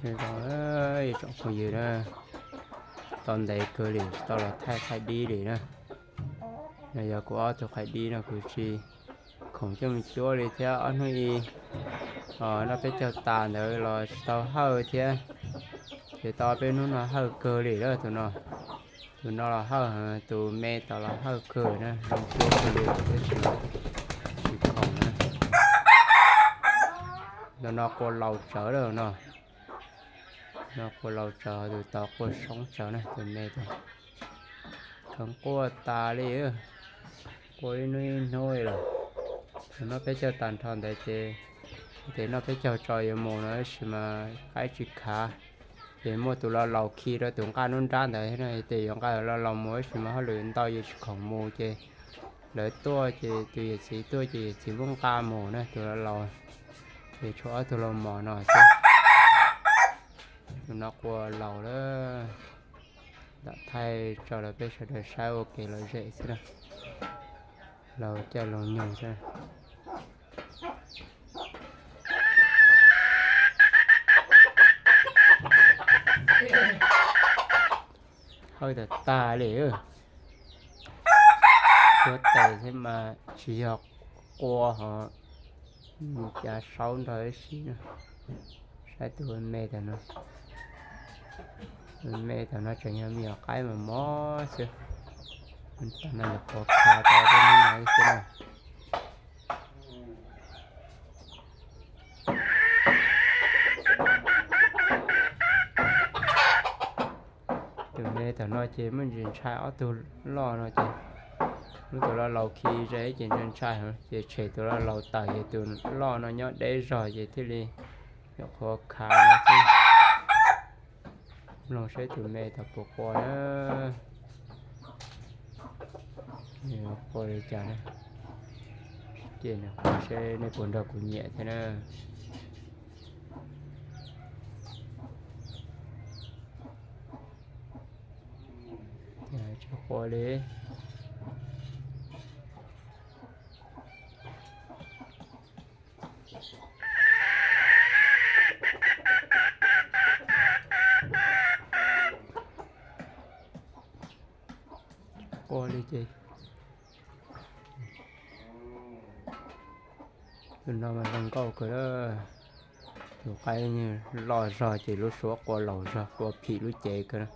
Zoo, ib tsoom phooj ywg na, tau ntev kawg li tsis tau los thaij qhaib dib li na. No yog kuv ob tug qhaib dib no kuv tsis khoom coj mus cuab li thiab ob hnub ib, noj peb caug tas ntawd los tsis tau hawj thiab. Ces tau peb hnub no hawj kawg li lawm tus no. Tus no los hawj heev, tus me tod los hawj kawg na, zoo cuab kawg li tab sis tsis khoom na. Tus no qua laus tsawv lawm no. No qua laus tsawv, tus tod qua soob tsawv na, tus me tod. Kheev quaj tas li, qua ib hnub ib hnub li lawm. Thaum noj peb caug tag nrho ntawd ces, ces noj peb caug tso yuav mus no tab sis mas qaib tsis khav. Ces muaj tus laus laus khi rau tus nqaj nruab nrab ntawd thiab no, ces yuav nqa tus laus laus mus tab sis mas hauj lwm ntau ces tsis khoom mus ces lawv tuaj ces tus yawm txiv tuaj ces yawm txiv muab nqa mus na tus laus laus. Ces tshuav ob tug laus mos no xwb. Tus no qua laus lawm. Lam thaij tso rau peb sawv daws saib ua kev lom zem xwb na. Laus caij laus nyoog xwb. Hawj tag tag li. Cuab tes thiab mas tsis yog qua ho, cav saub nrog ib si na. Saib tus me tag no, tus me tag no tseem yog me nyuam qaib mas mob xwb. Tag no yuav qhuav khav tau peb hnub no xwb na. Tus me tag no ces muaj ntsis ntshai ob tug loj no ces, muab tus laus laus khi ze ces ntshai ntshai heev ces tshem tus laus laus tawm ces tus loj no nyob deb zog ces thiaj li yuav qhuav khav no xwb. Mloog seb tus me tod puas qua na. Qua li cas na. Ces nws qua seb nej puas nrog kuv nyiam thiab na. Tsis qua li. Qua li ces tus no mas zoo nkauj kawg. Tus qaib loj zog ces lub suab qua laus zog, qua phim lub cev kawg.